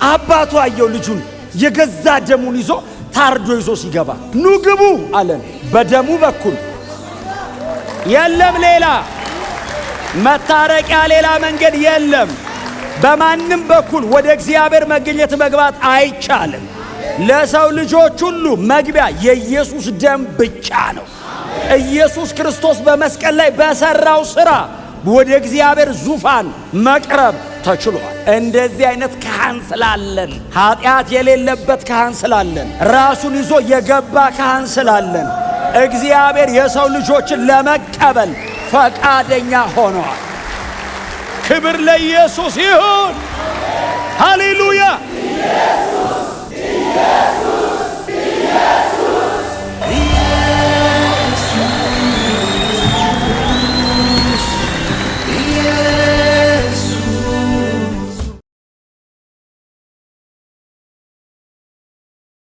አባቱ አየው ልጁን የገዛ ደሙን ይዞ ታርዶ ይዞ ሲገባ፣ ኑ ግቡ አለን። በደሙ በኩል የለም ሌላ መታረቂያ፣ ሌላ መንገድ የለም። በማንም በኩል ወደ እግዚአብሔር መገኘት መግባት አይቻልም። ለሰው ልጆች ሁሉ መግቢያ የኢየሱስ ደም ብቻ ነው። ኢየሱስ ክርስቶስ በመስቀል ላይ በሠራው ሥራ ወደ እግዚአብሔር ዙፋን መቅረብ ተችሏል። እንደዚህ አይነት ካህን ስላለን፣ ኃጢአት የሌለበት ካህን ስላለን፣ ራሱን ይዞ የገባ ካህን ስላለን እግዚአብሔር የሰው ልጆችን ለመቀበል ፈቃደኛ ሆነዋል። ክብር ለኢየሱስ ይሁን። ሃሌሉያ።